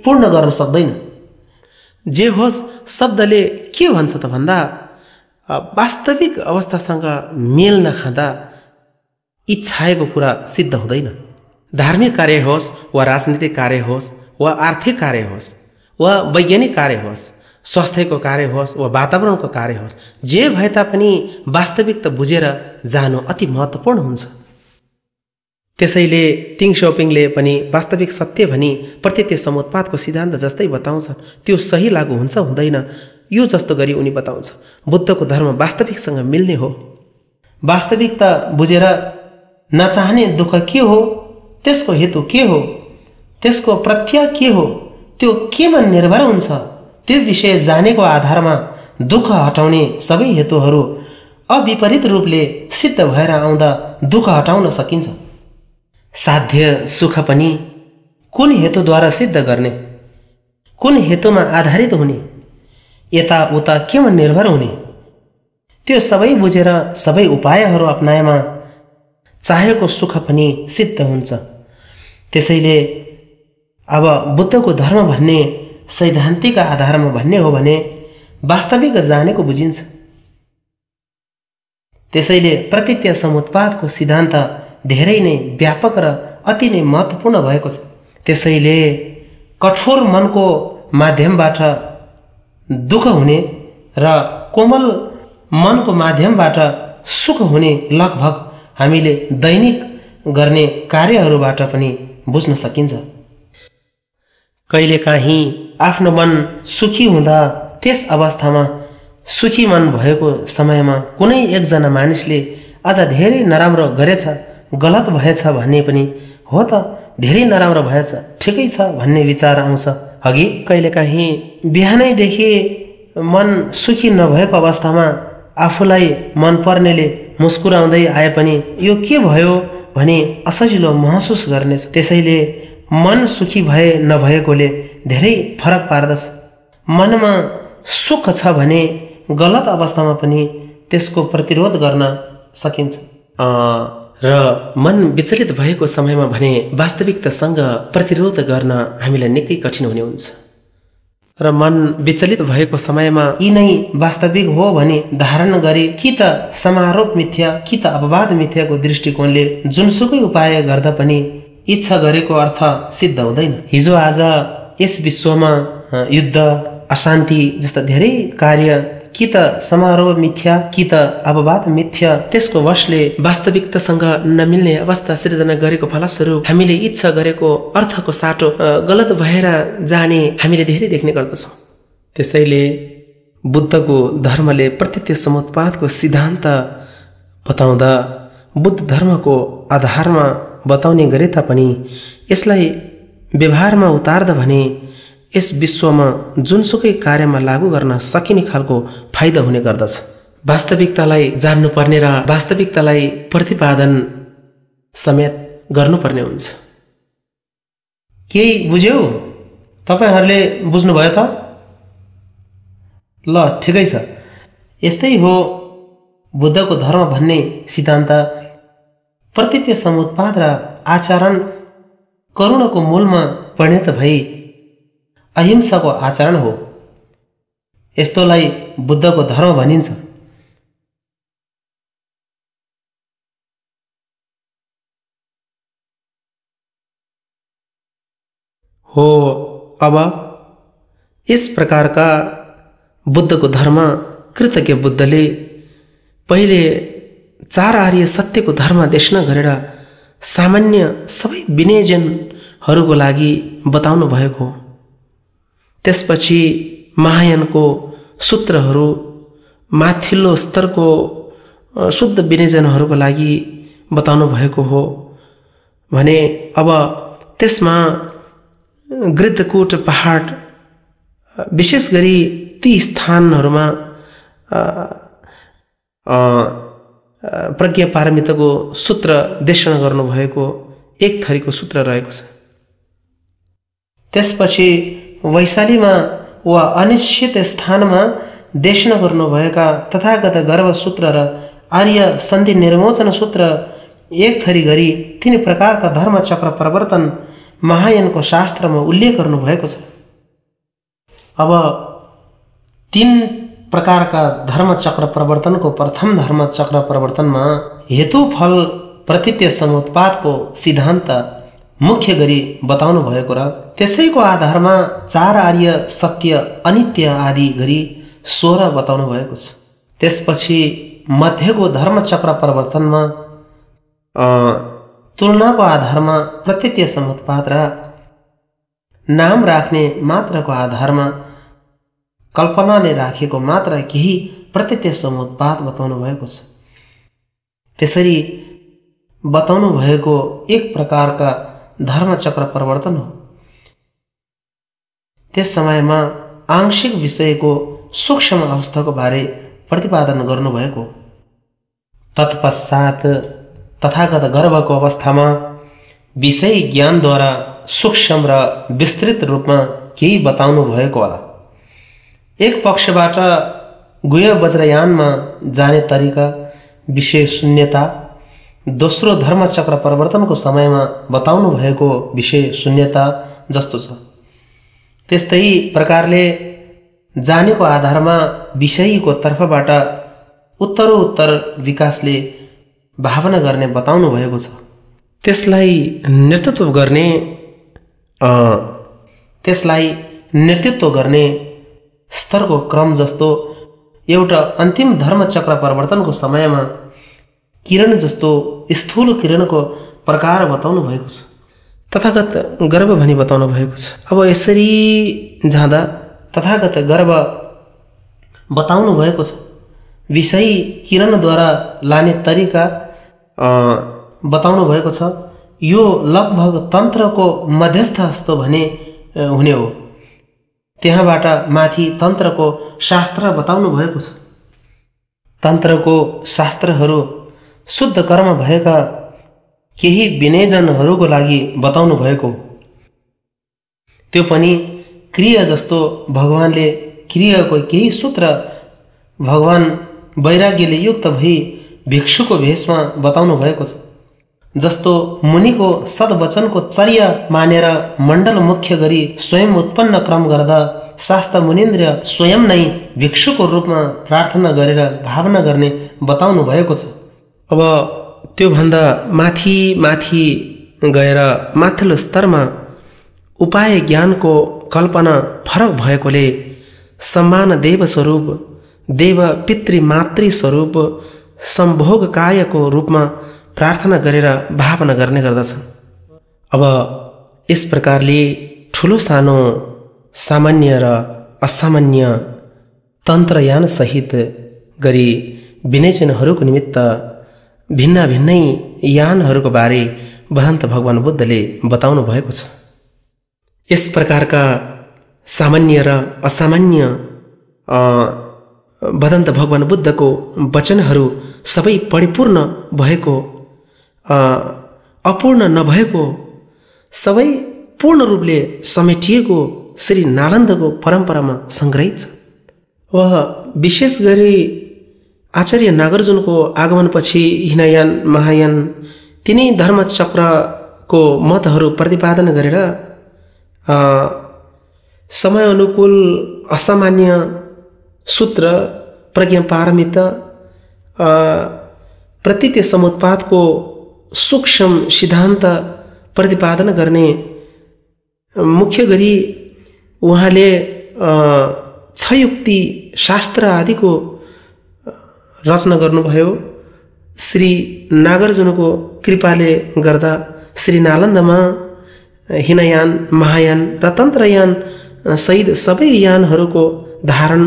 पूर्ण गर्न सक्दैन। जे होस् शब्दले के भन्छ त भन्दा वास्तविक अवस्थासँग मेल नखाँदा इच्छाएको कुरा सिद्ध हुँदैन। धार्मिक कार्य होस् वा राजनीतिक कार्य होस् वा आर्थिक कार्य होस् वा वैज्ञानिक कार्य होस्, स्वास्थ्यको कार्य होस् वा वातावरणको कार्य होस्, जे भए तापनि वास्तविकता बुझेर जानु अति महत्त्वपूर्ण हुन्छ। त्यसैले तिङ सोपिङले पनि वास्तविक सत्य भनी प्रत्यक्ष समुत्पादको सिद्धान्त जस्तै बताउँछ, त्यो सही लागू हुन्छ हुँदैन यो जस्तो गरी उनी बताउँछ। बुद्धको धर्म वास्तविकसँग मिल्ने हो। वास्तविकता बुझेर नचाहने दुःख के हो, त्यसको हेतु के हो, त्यसको प्रत्याग के हो, त्यो केमा निर्भर हुन्छ, त्यो विषय जानेको आधारमा दुःख हटाउने सबै हेतुहरू अविपरीत रूपले सिद्ध भएर आउँदा दुःख हटाउन सकिन्छ। साध्य सुख पनि कुन हेतुद्वारा सिद्ध गर्ने, कुन हेतुमा आधारित हुने, यताउता केमा निर्भर हुने, त्यो सबै बुझेर सबै उपायहरू अपनाएमा चाहेको सुख पनि सिद्ध हुन्छ। त्यसैले अब बुद्धको धर्म भन्ने सैद्धान्तिक आधारमा भन्ने हो भने वास्तविक जानेको बुझिन्छ। त्यसैले प्रत्यक्ष समुत्पादको सिद्धान्त धेरै नै व्यापक र अति नै महत्त्वपूर्ण भएको छ। त्यसैले कठोर मनको माध्यमबाट दुःख हुने र कोमल मनको माध्यमबाट सुख हुने लगभग हामीले दैनिक गर्ने कार्यहरूबाट पनि बुझ्न सकिन्छ। कहिलेकाहीँ आफ्नो मन सुखी हुँदा त्यस अवस्थामा सुखी मन भएको समयमा कुनै एकजना मानिसले अझ धेरै नराम्रो गरेछ, गलत भएछ भन्ने पनि हो त धेरै नराम्रो भएछ, ठिकै छ भन्ने विचार आउँछ। अघि कहिलेकाहीँ बिहानैदेखि मन सुखी नभएको अवस्थामा आफूलाई मन पर्नेले मुस्कुराउँदै आए पनि यो के भयो भने असजिलो महसुस गर्नेछ। त्यसैले मन सुखी भए नभएकोले धेरै फरक पार्दछ। मनमा सुख छ भने गलत अवस्थामा पनि त्यसको प्रतिरोध गर्न सकिन्छ र मन विचलित भएको समयमा भने वास्तविकतासँग प्रतिरोध गर्न हामीलाई निकै कठिन हुने हुन्छ। र मन विचलित भएको समयमा यी नै वास्तविक हो भने धारण गरे कि त समारोप मिथ्या कि त अपवाद मिथ्याको दृष्टिकोणले जुनसुकै उपाय गर्दा पनि इच्छा गरेको अर्थ सिद्ध हुँदैन। हिजो आज यस विश्वमा युद्ध, अशान्ति जस्ता धेरै कार्य कि त समारोह मिथ्या कि त अपवाद मिथ्या, त्यसको वशले वास्तविकतासँग नमिल्ने अवस्था सिर्जना गरेको फलस्वरूप हामीले इच्छा गरेको अर्थको साटो गलत भएर जाने हामीले धेरै देख्ने गर्दछौँ। त्यसैले बुद्धको धर्मले प्रत्यक्ष समुत्पादको सिद्धान्त बताउँदा बुद्ध धर्मको आधारमा बताउने गरे तापनि यसलाई व्यवहारमा उतार्दा भने यस विश्वमा जुनसुकै कार्यमा लागू गर्न सकिने खालको फाइदा हुने गर्दछ। वास्तविकतालाई जान्नुपर्ने र वास्तविकतालाई प्रतिपादन समेत गर्नुपर्ने हुन्छ। केही बुझ्यौ? तपाईहरूले बुझ्नुभयो त? ल ठिकै छ। यस्तै हो बुद्धको धर्म भन्ने सिद्धान्त प्रत्यक्ष समुत्पाद र आचरण करुणाको मूलमा परिणत भई अहिंसाको आचरण हो। यस्तोलाई बुद्धको धर्म भनिन्छ। हो अब यस प्रकारका बुद्धको धर्म कृतज्ञ बुद्धले पहिले 4 आर्य सत्यको धर्म देशना गरेर सामान्य सबै विनयजनहरूको लागि बताउनु भएको हो। त्यसपछि महायानको सूत्रहरू माथिल्लो स्तरको शुद्ध विनयजनहरूको लागि बताउनु भएको हो भने अब त्यसमा गृद्धकूट पहाड विशेष गरी ती स्थानहरूमा प्रज्ञा पारमिताको सूत्र देशना गर्नुभएको एक थरीको सूत्र रहेको छ। त्यसपछि वैशालीमा वा अनिश्चित स्थानमा देशना गर्नुभएका तथागत गर्भ सूत्र र आर्य सन्धि निर्मोचन सूत्र एक थरी गरी 3 प्रकारका धर्मचक्र प्रवर्तन महायानको शास्त्रमा उल्लेख गर्नुभएको छ। अब 3 प्रकारका धर्मचक्र परिवर्तनको प्रथम धर्मचक्र परिवर्तनमा हेतु फल प्रतीत्य समुत्पादको सिद्धान्त मुख्य गरी बताउनु भएको र त्यसैको आधारमा 4 आर्य सत्य अनित्य आदि गरी 16 बताउनु भएको छ। त्यसपछि मध्यको धर्मचक्र परिवर्तनमा तुलनाको आधारमा प्रतीत्य समुत्पाद र नाम राख्ने मात्रको आधारमा कल्पनाले राखेको मात्र केही प्रतीत्य समुत्पाद बताउनु भएको छ। त्यसरी बताउनु भएको एक प्रकारका धर्मचक्र परिवर्तन हो। त्यस समयमा आंशिक विषयको सूक्ष्म अवस्थाको बारे प्रतिपादन गर्नुभएको। तत्पश्चात तथागत गर्भको अवस्थामा विषय ज्ञानद्वारा सूक्ष्म र विस्तृत रूपमा केही बताउनु भएको होला। एक पक्षबाट गुह्य वज्रयानमा जाने तरिका विषय शून्यता, दोस्रो धर्मचक्र परिवर्तनको समयमा बताउनु भएको विषय शून्यता जस्तो छ। त्यस्तै प्रकारले जानेको आधारमा विषयीको तर्फबाट उत्तरोत्तर विकासले भावना गर्ने बताउनु भएको छ। त्यसलाई नेतृत्व गर्ने स्तरको क्रम जस्तो एउटा अन्तिम धर्मचक्र परिवर्तनको समयमा किरण जस्तो स्थूल किरणको प्रकार बताउनु भएको छ। तथागत गर्भ भनी बताउनु भएको छ। अब यसरी जाँदा तथागत गर्भ बताउनु भएको छ। विषय किरणद्वारा लाने तरिका बताउनु भएको छ। यो लगभग तन्त्रको मध्यस्थ जस्तो भने हुने हो। त्यहाँबाट माथि तन्त्रको शास्त्र बताउनु भएको छ। तन्त्रको शास्त्रहरू शुद्ध कर्म भएका केही विनयजनहरूको लागि बताउनु भएको। त्यो पनि क्रिया जस्तो भगवानले क्रियाको केही सूत्र भगवान वैराग्यले युक्त भई भिक्षुको भेषमा बताउनु भएको छ। जस्तो मुनिको सद्वचनको चर्या मानेर मण्डल मुख्य गरी स्वयं उत्पन्न क्रम गर्दा शास्त्र मुनिन्द्र स्वयं नै भिक्षुको रूपमा प्रार्थना गरेर भावना गर्ने बताउनु भएको छ। अब त्योभन्दा माथि गएर माथिल्लो स्तरमा उपाय ज्ञानको कल्पना फरक भएकोले सम्मान देव स्वरूप, देव पितृ मातृ स्वरूप, सम्भोग कायको रूपमा प्रार्थना गरेर भावना गर्ने गर्दछन्। अब यस प्रकारले ठुलो सानो, सामान्य र असामान्य तन्त्रयान सहित गरी विनयजनहरूको निमित्त भिन्न भिन्नै यानहरूको बारे भदन्त भगवान बुद्धले बताउनु भएको छ। यस प्रकारका सामान्य र असामान्य भदन्त भगवान बुद्धको वचनहरू सबै परिपूर्ण भएको, अपूर्ण नभएको, सबै पूर्ण रूपले समेटिएको श्री नालन्दको परम्परामा सङ्ग्रहित छ। वह विशेष गरी आचार्य नागार्जुनको आगमनपछि हिनयान, महायान तिनै धर्मचक्रको मतहरू प्रतिपादन गरेर समय अनुकूल असामान्य सूत्र, प्रज्ञापारमिता, प्रतीत्य समुत्पादको सूक्ष्म सिद्धान्त प्रतिपादन गर्ने मुख्य गरी उहाँले 6 युक्ति शास्त्र आदिको रचना गर्नुभयो। श्री नागार्जुनको कृपाले गर्दा श्री नालन्दमा हिनयान, महायान र तन्त्रयान सहित सबै यानहरूको धारण,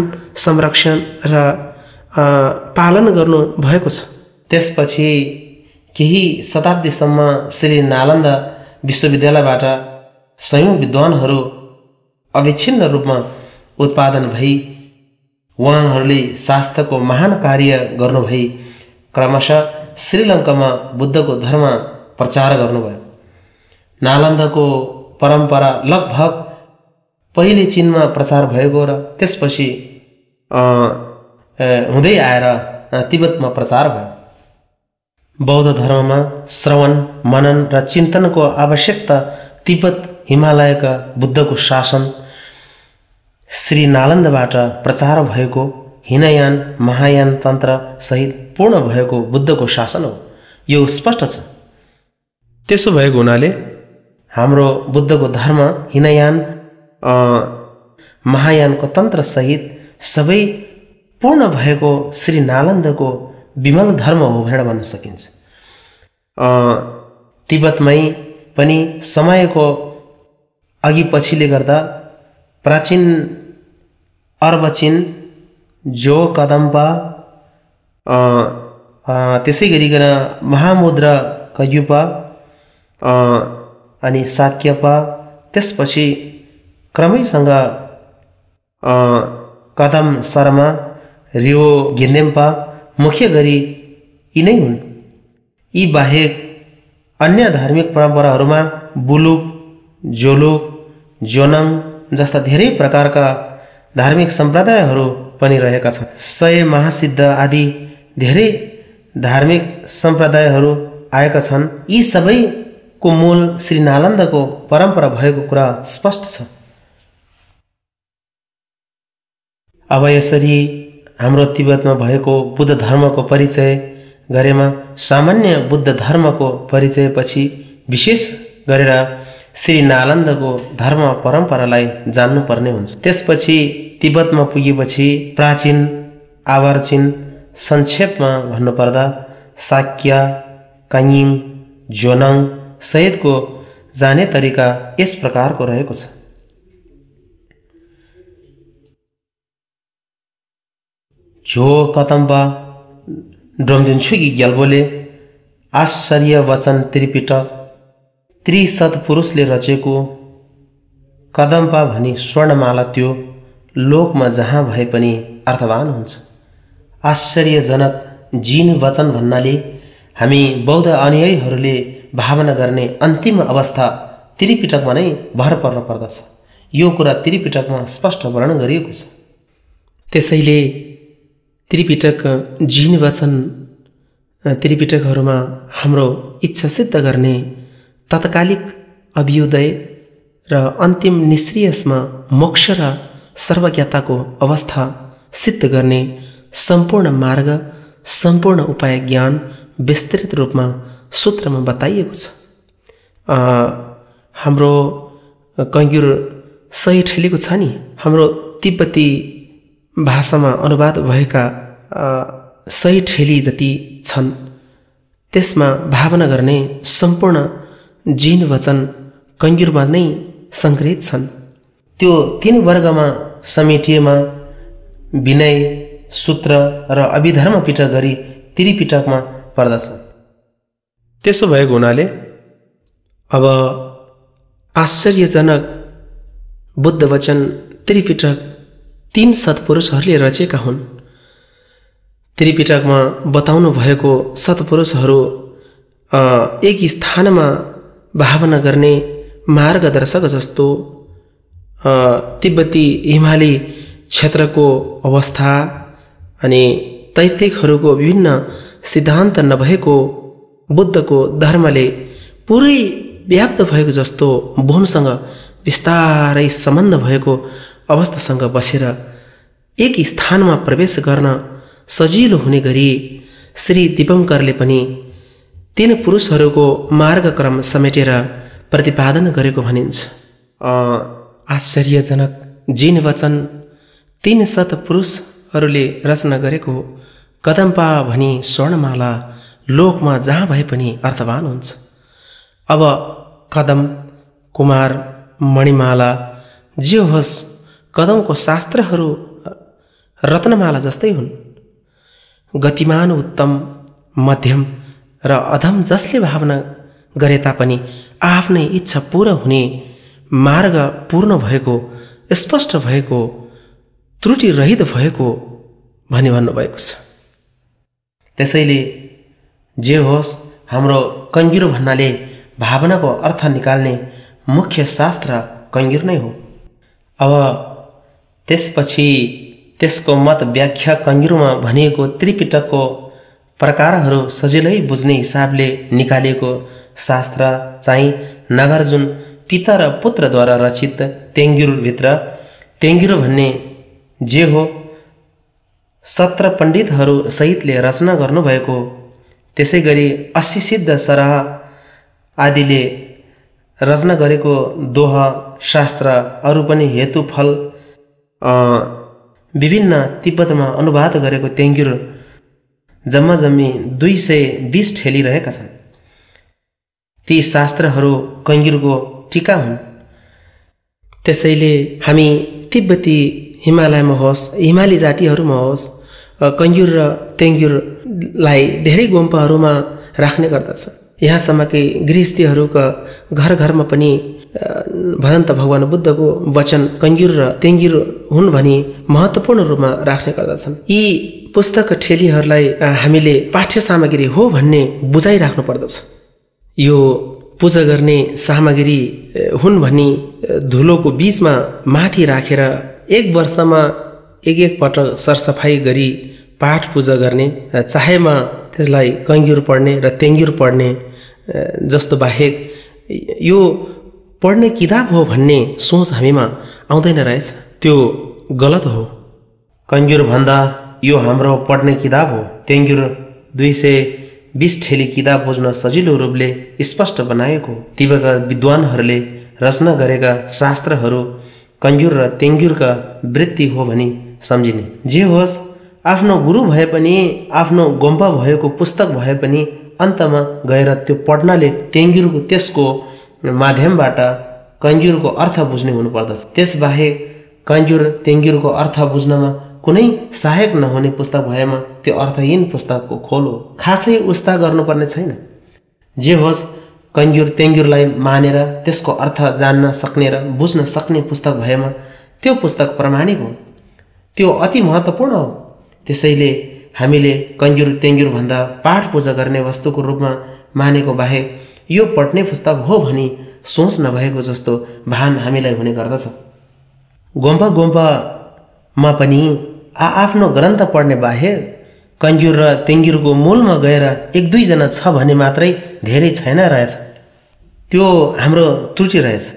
संरक्षण र पालन गर्नु भएको छ। त्यसपछि केही शताब्दीसम्म श्री नालन्द विश्वविद्यालयबाट सयौं विद्वानहरू अविच्छिन्न रूपमा उत्पादन भई उहाँहरूले शास्त्रको महान कार्य गर्नुभई क्रमशः श्रीलङ्कामा बुद्धको धर्म प्रचार गर्नुभयो। नालन्दाको परम्परा लगभग पहिले चीनमा प्रचार भएको र त्यसपछि हुँदै आएर तिब्बतमा प्रचार भयो। बौद्ध धर्ममा श्रवण, मनन र चिन्तनको आवश्यकता तिब्बत हिमालयका बुद्धको शासन, श्री नालन्दाबाट प्रचार भएको हिनयान महायान तन्त्र सहित पूर्ण भएको बुद्धको शासन हो, यो स्पष्ट छ। त्यसो भएको हुनाले हाम्रो बुद्धको धर्म हिनयान महायानको तन्त्र सहित सबै पूर्ण भएको श्री नालन्दाको विमल धर्म हो भनेर भन्न सकिन्छ। तिब्बतमै पनि समयको अघि पछिले गर्दा प्राचीन अर्बचिन, जो कदम्बा, त्यसै गरिकन महामुद्रा कयुपा अनि साक्यपा, त्यसपछि क्रमैसँग कदम शर्मा, रियो गिन्देम्पा मुख्य गरी यिनै हुन्। यी बाहेक अन्य धार्मिक परम्पराहरूमा बुलुक, जोलुक, जोनङ जस्ता धेरै प्रकारका धार्मिक सम्प्रदायहरू पनि रहेका छन्। 100 महासिद्ध आदि धेरै धार्मिक सम्प्रदायहरू आएका छन्। यी सबैको मूल श्री नालन्दाको परम्परा भएको कुरा स्पष्ट छ। अब यसरी हाम्रो तिब्बतमा भएको बुद्ध धर्मको परिचय गरेमा सामान्य बुद्ध धर्मको परिचयपछि विशेष गरेर श्री नालन्दाको धर्म परम्परालाई जान्नुपर्ने हुन्छ। त्यसपछि तिब्बतमा पुगेपछि प्राचीन, आर्वाचीन, संक्षेपमा भन्नुपर्दा साक्य, काङ्यिङ, जोनङ सहितको जाने तरिका यस प्रकारको रहेको छ। झो कदम्बा ड्रोमदिनछुगी ग्याल्बोले आश्चर्य वचन त्रिपिटक त्रिसत्पुरुषले रचेको कदम्बा भनी स्वर्णमाला त्यो लोकमा जहाँ भए पनि अर्थवान हुन्छ। आश्चर्यजनक जिन वचन भन्नाले हामी बौद्ध अनुयायीहरूले भावना गर्ने अन्तिम अवस्था त्रिपिटकमा नै भर पर्न पर्दछ। यो कुरा त्रिपिटकमा स्पष्ट वर्णन गरिएको छ। त्यसैले त्रिपिटक जिन वचन त्रिपिटकहरूमा हाम्रो इच्छा सिद्ध गर्ने तत्कालिक अभ्युदय र अन्तिम निश्रेयसमा मोक्ष र सर्वज्ञताको अवस्था सिद्ध गर्ने सम्पूर्ण मार्ग, सम्पूर्ण उपाय ज्ञान विस्तृत रूपमा सूत्रमा बताइएको छ। हाम्रो कङ्ग्युर सही ठेलेको छ नि। हाम्रो तिब्बती भाषामा अनुवाद भएका सही ठेली जति छन् त्यसमा भावना गर्ने सम्पूर्ण जिन वचन कङ्ग्युरमा नै सङ्ग्रहित छन्। त्यो 3 वर्गमा समेटिएमा विनय, सूत्र र अभिधर्म पिटक गरी त्रिपिटकमा पर्दछ। त्यसो भएको हुनाले अब आश्चर्यजनक बुद्ध वचन त्रिपिटक 3 सत्पुरुषहरूले रचेका हुन्। त्रिपिटकमा बताउनु भएको सत्पुरुषहरू एक स्थानमा भावना गर्ने मार्गदर्शक जस्तो तिब्बती हिमाली क्षेत्रको अवस्था अनि तैत्तिकहरूको विभिन्न सिद्धान्त नभएको बुद्धको धर्मले पुरै व्याप्त भएको जस्तो बोनसँग विस्तारै सम्बन्ध भएको अवस्थासँग बसेर एक स्थानमा प्रवेश गर्न सजिलो हुने गरी श्री दीपङ्करले पनि 3 पुरुषहरूको मार्गक्रम समेटेर प्रतिपादन गरेको भनिन्छ। आश्चर्यजनक जिन वचन 3 सत्पुरुषहरूले रचना गरेको कदम्बा भनी स्वर्णमाला लोकमा जहाँ भए पनि अर्थवान हुन्छ। अब कदम, कुमार, मणिमाला जे होस्, कदमको शास्त्रहरू रत्नमाला जस्तै हुन्। गतिमान, उत्तम, मध्यम र अधम जसले भावना गरे तापनि आफ्नै इच्छा पूरा हुने मार्ग पूर्ण भएको, स्पष्ट भएको, त्रुटि रहित भएको भनी भन्नुभएको छ। त्यसैले जे होस्, हाम्रो कङ्ग्युर भन्नाले भावनाको अर्थ निकाल्ने मुख्य शास्त्र कङ्ग्युर नै हो। अब त्यसपछि त्यसको मत व्याख्या कङ्ग्युरमा भनिएको त्रिपिटकको प्रकारहरू सजिलै बुझ्ने हिसाबले निकालिएको शास्त्र चाहिँ नागार्जुन पिता र पुत्रद्वारा रचित तेङ्ग्युरभित्र तेङ्गिरो भन्ने जे हो 17 पण्डितहरू सहितले रचना गर्नुभएको, त्यसै गरी 80 सिद्ध सरह आदिले रचना गरेको दोहा शास्त्र अरू पनि हेतु फल विभिन्न तिब्बतमा अनुवाद गरेको तेङ्गिरो जम्मा जम्मी 220 ठेलिरहेका छन्। ती शास्त्रहरू कैङ्गिरको टीका हुन्। त्यसैले हामी तिब्बती हिमालयमा होस्, हिमाली जातिहरूमा होस्, कैङ्गिर र तेङ्गिरलाई धेरै गुम्पाहरूमा राख्ने गर्दछ। यहाँसम्म कि गृहस्थीहरूका घर घरमा पनि भदन्त भगवान बुद्धको वचन कैङ्गिर र तेङ्गिर हुन् भनी महत्त्वपूर्ण रूपमा राख्ने गर्दछन्। यी पुस्तक ठेलीहरूलाई हामीले पाठ्य सामग्री हो भन्ने बुझाइराख्नु पर्दछ। यो पूजा गर्ने सामग्री हुन् भनी धुलोको बीचमा माथि राखेर एक वर्षमा एक पटक सरसफाइ गरी पाठ पूजा गर्ने, चाहेमा त्यसलाई कैङ्गिर पढ्ने र तेङ्गिर पढ्ने जस्तो बाहेक यो पढ्ने किताब हो भन्ने सोच हामीमा आउँदैन रहेछ। त्यो गलत हो। कैङ्गिर भन्दा यो हाम्रो पढ्ने किताब हो। तेङ्गिर 220 ठेली किताब बुझ्न सजिलो रूपले स्पष्ट बनाएको, तिब्बतका विद्वानहरूले रचना गरेका शास्त्रहरू कैङ्गिर र तेङ्गिरका वृत्ति हो भनी सम्झिने। जे होस्, आफ्नो गुरु भए पनि, आफ्नो गोम्पा भएको पुस्तक भए पनि अन्तमा गएर त्यो पढ्नाले तेङ्गिरको त्यसको माध्यमबाट कैङ्गिरको अर्थ बुझ्ने हुनुपर्दछ। त्यसबाहेक कैङ्गिर तेङ्गिरको अर्थ बुझ्नमा कुनै सहायक नहुने पुस्तक भएमा त्यो अर्थहीन पुस्तकको खोल हो। खासै उस्ता गर्नुपर्ने छैन। जे होस्, कैङ्गिर तेङ्गिरलाई मानेर त्यसको अर्थ जान्न सक्ने र बुझ्न सक्ने पुस्तक भएमा त्यो पुस्तक प्रमाणिक हो। त्यो अति महत्त्वपूर्ण हो। त्यसैले हामीले कैङ्गिर तेङ्गिर भन्दा पाठ पूजा गर्ने वस्तुको रूपमा मानेको बाहेक यो पढ्ने पुस्तक हो भनी सोच नभएको जस्तो भान हामीलाई हुने गर्दछ। गोम्पामा पनि आफ्नो ग्रन्थ पढ्ने बाहेक कैङ्गिर र तेङ्गिरको मूलमा गएर 1-2 जना छ भने मात्रै धेरै छैन रहेछ। त्यो हाम्रो त्रुटि रहेछ।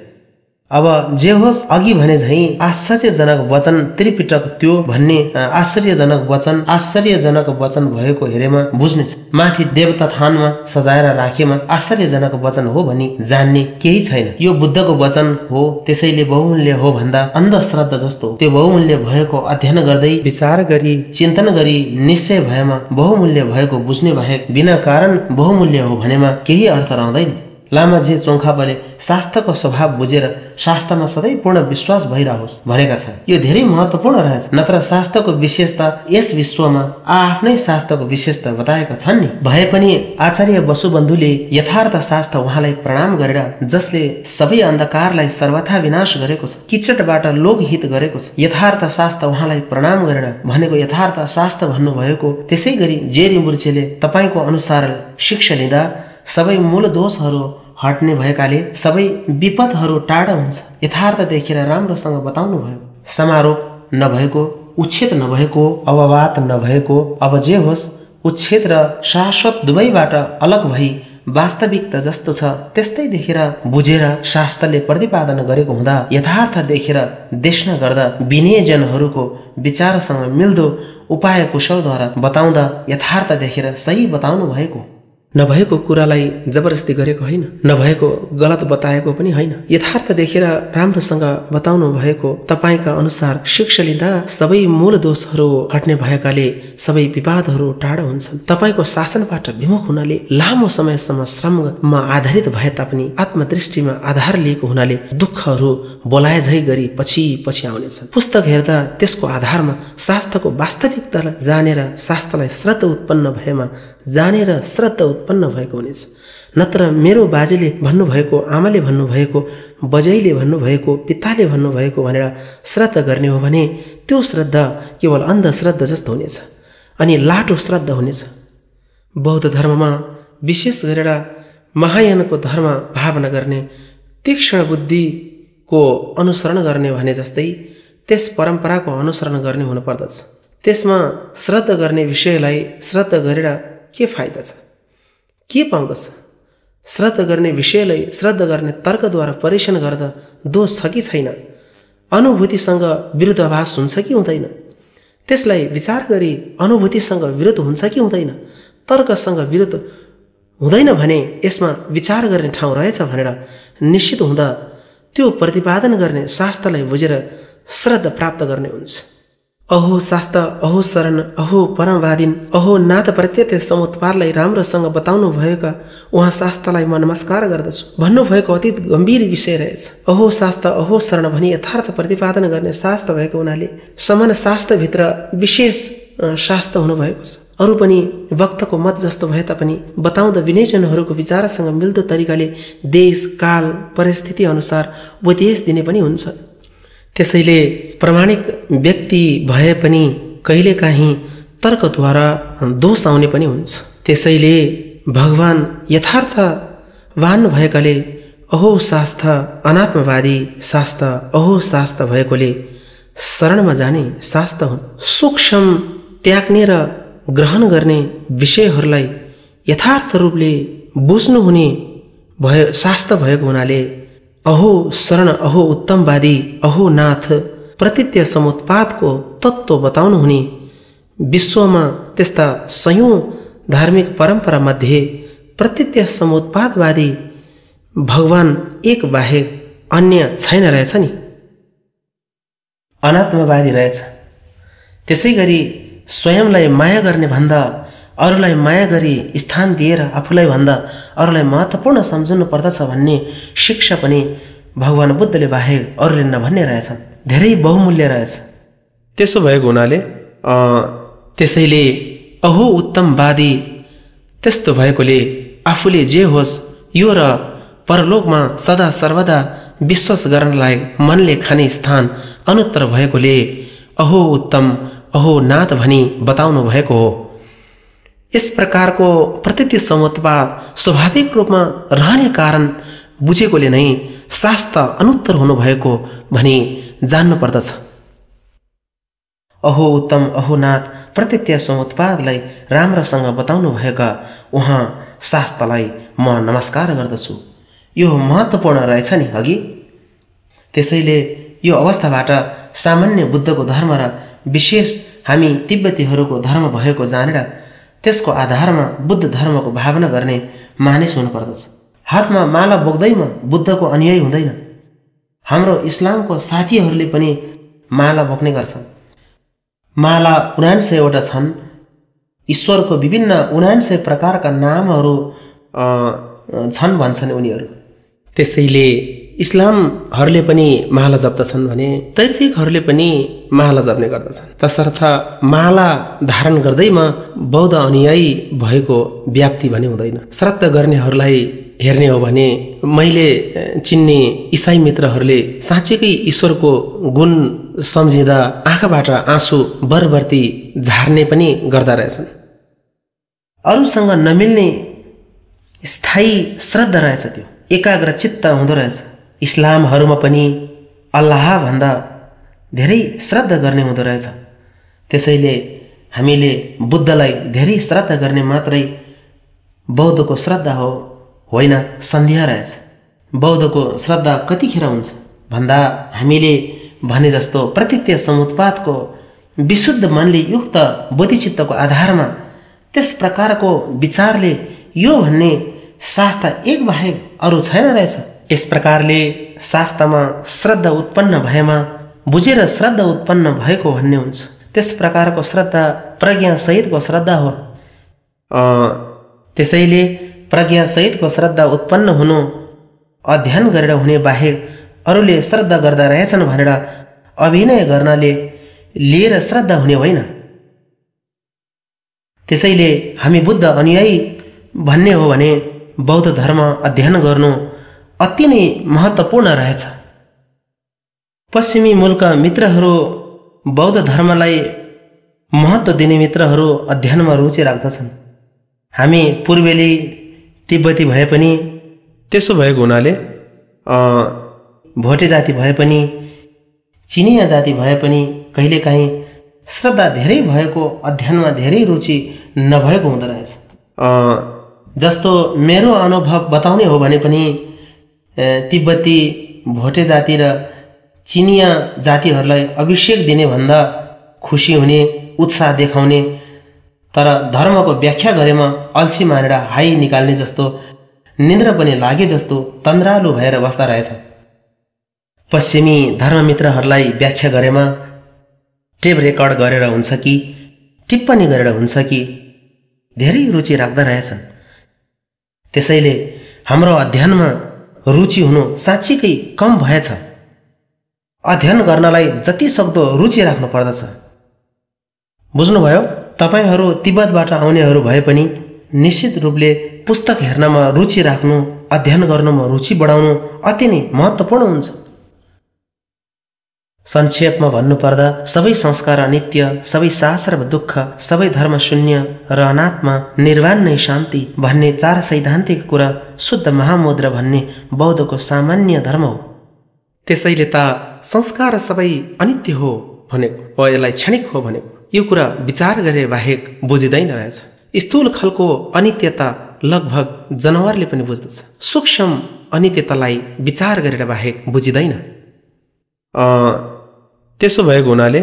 अब जे होस्, अघि भने झैँ आश्चर्यजनक वचन त्रिपिटक त्यो भन्ने आश्चर्यजनक वचन भएको हेरेमा बुझ्नेछ। माथि देवता थानमा सजाएर राखेमा आश्चर्यजनक वचन हो भनी जान्ने केही छैन। यो बुद्धको वचन हो, त्यसैले बहुमूल्य हो भन्दा अन्धश्रद्धा जस्तो। त्यो बहुमूल्य भएको अध्ययन गर्दै विचार गरी चिन्तन गरी निश्चय भएमा बहुमूल्य भएको बुझ्ने बाहेक बिना कारण बहुमूल्य हो भनेमा केही अर्थ रहँदैन। लामाजी चोङखापाले शास्त्रको स्वभाव बुझेर शास्त्रमा सधैँ पूर्ण विश्वास भइरहोस् भनेका छन्। यो धेरै महत्त्वपूर्ण रहेछ। नत्र शास्त्रको विशेषता यस विश्वमा आफ्नै शास्त्रको विशेषता बताएका छन् नि। भए पनि आचार्य वसुबन्धुले यथार्थ शास्त्र उहाँलाई प्रणाम गरेर, जसले सबै अन्धकारलाई सर्वथा विनाश गरेको छ, किचटबाट लोकहित गरेको छ, यथार्थ शास्त्र उहाँलाई प्रणाम गरेर भनेको यथार्थ शास्त्र भन्नुभएको। त्यसै गरी जे रिम्बुर्चेले तपाईँको अनुसार शिक्षा लिँदा सबै मूल दोषहरू हट्ने भएकाले सबै विपदहरू टाढा हुन्छ। यथार्थ देखेर राम्रोसँग बताउनु भयो। समारोह नभएको, उच्छेद नभएको, अववाद नभएको। अब जे होस्, उच्छेद र शाश्वत दुवैबाट अलग भई वास्तविकता जस्तो छ त्यस्तै देखेर बुझेर शास्त्रले प्रतिपादन गरेको हुँदा, यथार्थ देखेर देख्न गर्दा, विनयजनहरूको विचारसँग मिल्दो उपाय कुशलद्वारा बताउँदा यथार्थ देखेर सही बताउनु भएको। नभएको कुरालाई जबरजस्ती गरेको होइन, नभएको गलत बताएको पनि होइन। यथार्थ देखेर राम्रोसँग बताउनु भएको। तपाईँका अनुसार शिक्षा लिँदा सबै मूल दोषहरू हट्ने भएकाले सबै विवादहरू टाढा हुन्छन्। तपाईँको शासनबाट विमुख हुनाले लामो समयसम्म श्रममा आधारित भए तापनि आत्मदृष्टिमा आधार लिएको हुनाले दुःखहरू बोलाए झै गरी पछि आउनेछन्। पुस्तक हेर्दा त्यसको आधारमा शास्त्रको वास्तविकतालाई जानेर शास्त्रलाई श्रद्धा उत्पन्न भएमा जानेर श्रद्धा उत्पन्न भएको हुनेछ। नत्र मेरो बाजेले भन्नुभएको, आमाले भन्नुभएको, बजैले भन्नुभएको, पिताले भन्नुभएको भनेर श्रद्धा गर्ने हो भने त्यो श्रद्धा केवल अन्धश्रद्धा जस्तो हुनेछ अनि लाटो श्रद्धा हुनेछ। बौद्ध धर्ममा विशेष गरेर महायानको धर्म भावना गर्ने, तीक्ष्ण बुद्धिको अनुसरण गर्ने भने जस्तै त्यस परम्पराको अनुसरण गर्ने हुनुपर्दछ। त्यसमा श्रद्धा गर्ने विषयलाई श्रद्धा गरेर के फाइदा छ, के पाउँदछ? श्रद्धा गर्ने विषयलाई श्रद्धा गर्ने तर्कद्वारा परीक्षण गर्दा दोष छ कि छैन? अनुभूतिसँग विरुद्धाभास हुन्छ कि हुँदैन, त्यसलाई विचार गरी अनुभूतिसँग विरोध हुन्छ कि हुँदैन, तर्कसँग विरोध हुँदैन भने यसमा विचार गर्ने ठाउँ रहेछ भनेर निश्चित हुँदा त्यो प्रतिपादन गर्ने शास्त्रलाई बुझेर श्रद्धा प्राप्त गर्ने हुन्छ। अहो शास्त्र, अहो शरण, अहो परमवादिन, अहो नाथ प्रत्यय समुत्पादलाई राम्रोसँग बताउनु भएका उहाँ शास्त्रलाई म नमस्कार गर्दछु भन्नुभएको अति गम्भीर विषय रहेछ। अहो शास्त्र, अहो शरण भनी यथार्थ प्रतिपादन गर्ने शास्त्र भएको हुनाले समान शास्त्रभित्र विशेष शास्त्र हुनुभएको छ। अरू पनि वक्तको मत जस्तो भए तापनि बताउँदा विनयजनहरूको विचारसँग मिल्दो तरिकाले देश काल परिस्थिति अनुसार उपदेश दिने पनि हुन्छ। त्यसैले प्रामाणिक व्यक्ति भए पनि कहिलेकाहीँ तर्कद्वारा दोष आउने पनि हुन्छ। त्यसैले भगवान यथार्थवान भएकाले अहो शास्त्र अनात्मवादी शास्त्र, अहो शास्त्र भएकोले शरणमा जाने शास्त्र हुन्। सूक्ष्म त्याग्ने र ग्रहण गर्ने विषयहरूलाई यथार्थ रूपले बुझ्नुहुने भयो शास्त्र भएको हुनाले अहो शरण, अहो उत्तमवादी, अहो नाथ प्रतित्य समुत्पादको तत्त्व बताउनु हुने विश्वमा त्यस्ता सयौं धार्मिक परम्परा मध्ये प्रतित्य समुत्पादवादी भगवान एक बाहेक अन्य छैन रहेछ नि, अनात्मवादी रहेछ। त्यसै गरी स्वयंलाई माया गर्ने भन्दा अरूलाई माया गरी स्थान दिएर आफूलाई भन्दा अरूलाई महत्त्वपूर्ण सम्झनु पर्दछ भन्ने शिक्षा पनि भगवान बुद्धले बाहेक अरूले नभन्ने रहेछन्। धेरै बहुमूल्य रहेछ। त्यसो भएको हुनाले त्यसैले अहो उत्तमवादी त्यस्तो भएकोले आफूले जे होस् यो र परलोकमा सदा सर्वदा विश्वास गर्न लायक मनले खाने स्थान अनुत्तर भएकोले अहो उत्तम, अहो नाथ भनी बताउनु भएको हो। यस प्रकारको प्रतित्य समुत्पाद स्वाभाविक रूपमा रहने कारण बुझेकोले नै शास्त्र अनुत्तर हुनुभएको भनी जान्नु पर्दछ। अहो उत्तम, अहो नाथ प्रतित्य समुत्पादलाई राम्रोसँग बताउनु भएका उहाँ शास्त्रलाई म नमस्कार गर्दछु। यो महत्त्वपूर्ण रहेछ नि अघि। त्यसैले यो अवस्थाबाट सामान्य बुद्धको धर्म र विशेष हामी तिब्बतीहरूको धर्म भएको जानेर त्यसको आधारमा बुद्ध धर्मको भावना गर्ने मानिस हुनुपर्दछ। हातमा माला बोक्दैमा बुद्धको अनुयायी हुँदैन। हाम्रो इस्लामको साथीहरूले पनि माला बोक्ने गर्छन्। माला 79वटा छन्। ईश्वरको विभिन्न 79 प्रकारका नामहरू छन् भन्छन् उनीहरू। त्यसैले इस्लामहरूले पनि माला जप्दछन् भने दैविकहरूले पनि माला जप्ने गर्दछन्। तसर्थ माला धारण गर्दैमा बौद्ध अनुयायी भएको व्याप्ति भने हुँदैन। श्राद्ध गर्नेहरूलाई हेर्ने हो भने मैले चिन्ने इसाई मित्रहरूले साँच्चैकै ईश्वरको गुण सम्झिँदा आँखाबाट आँसु बरबर्ती झार्ने पनि गर्दा रहेछन्। अरूसँग नमिल्ने स्थायी श्रद्धा रहेछ, त्यो एकाग्र चित्त हुँदो रहेछ। इस्लामहरूमा पनि अल्लाह भन्दा धेरै श्रद्धा गर्ने हुँदो रहेछ। त्यसैले हामीले बुद्धलाई धेरै श्रद्धा गर्ने मात्रै बौद्धको श्रद्धा हो होइन, सन्देह रहेछ। बौद्धको श्रद्धा कतिखेर हुन्छ भन्दा हामीले भने जस्तो प्रतित्य समुत्पादको विशुद्ध मनले युक्त बोधिचित्तको आधारमा त्यस प्रकारको विचारले यो भन्ने शास्त्र एक बाहेक अरू छैन रहेछ। यस प्रकारले शास्त्रमा श्रद्धा उत्पन्न भएमा बुझेर श्रद्धा उत्पन्न भएको भन्ने हुन्छ। त्यस प्रकारको श्रद्धा प्रज्ञासहितको श्रद्धा हो। त्यसैले प्रज्ञासहितको श्रद्धा उत्पन्न हुनु अध्ययन गरेर हुने बाहेक अरूले श्रद्धा गर्दा रहेछन् भनेर अभिनय गर्नाले लिएर श्रद्धा हुने होइन। त्यसैले हामी बुद्ध अनुयायी भन्ने हो भने बौद्ध धर्म अध्ययन गर्नु अति नै महत्त्वपूर्ण रहेछ। पश्चिमी मूलका मित्रहरू बौद्ध धर्मलाई महत्त्व दिने मित्रहरू अध्ययनमा रुचि राख्दछन्। हामी पूर्वेली तिब्बती भए पनि त्यसो भएको हुनाले भोटे जाति भए पनि चिनिया जाति भए पनि कहिलेकाहीँ श्रद्धा धेरै भएको अध्ययनमा धेरै रुचि नभएको हुँदो रहेछ। जस्तो मेरो अनुभव बताउने हो भने पनि तिब्बती भोटे जाति र चिनिया जातिहरूलाई अभिषेक दिने भन्दा खुसी हुने, उत्साह देखाउने, तर धर्मको व्याख्या गरेमा अल्छी मानेर हाई निकाल्ने जस्तो, निन्द्रा पनि लागे जस्तो तन्द्रालु भएर बस्दा रहेछ। पश्चिमी धर्ममित्रहरूलाई व्याख्या गरेमा टेप रेकर्ड गरेर हुन्छ कि टिप्पणी गरेर हुन्छ कि धेरै रुचि राख्दा रहेछन्। त्यसैले हाम्रो अध्ययनमा रुचि हुनु साँच्चीकै कम भएछ। अध्ययन गर्नलाई जति सक्दो रुचि राख्नु पर्दछ। बुझ्नुभयो? तपाईहरू तिब्बतबाट आउनेहरू भए पनि निश्चित रूपले पुस्तक हेर्नमा रुचि राख्नु, अध्ययन गर्नुमा रुचि बढाउनु अति नै महत्त्वपूर्ण हुन्छ। संक्षेपमा भन्नुपर्दा सबै संस्कार अनित्य, सबै शास्त्र दुःख, सबै धर्म शून्य र अनात्मा, निर्वाण नै शान्ति भन्ने 4 सैद्धान्तिक कुरा शुद्ध महामुद्रा भन्ने बौद्धको सामान्य धर्म हो। त्यसैले त संस्कार सबै अनित्य हो भनेको, वा यसलाई क्षणिक हो भनेको यो कुरा विचार गरे बाहेक बुझिँदैन रहेछ। स्थूल खालको अनित्यता लगभग जनावरले पनि बुझ्दछ। सूक्ष्म अनित्यतालाई विचार गरेर बाहेक बुझिँदैन। त्यसो भएको हुनाले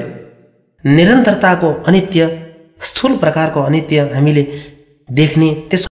निरन्तरताको अनित्य, स्थूल प्रकारको अनित्य हामीले देख्ने, त्यसको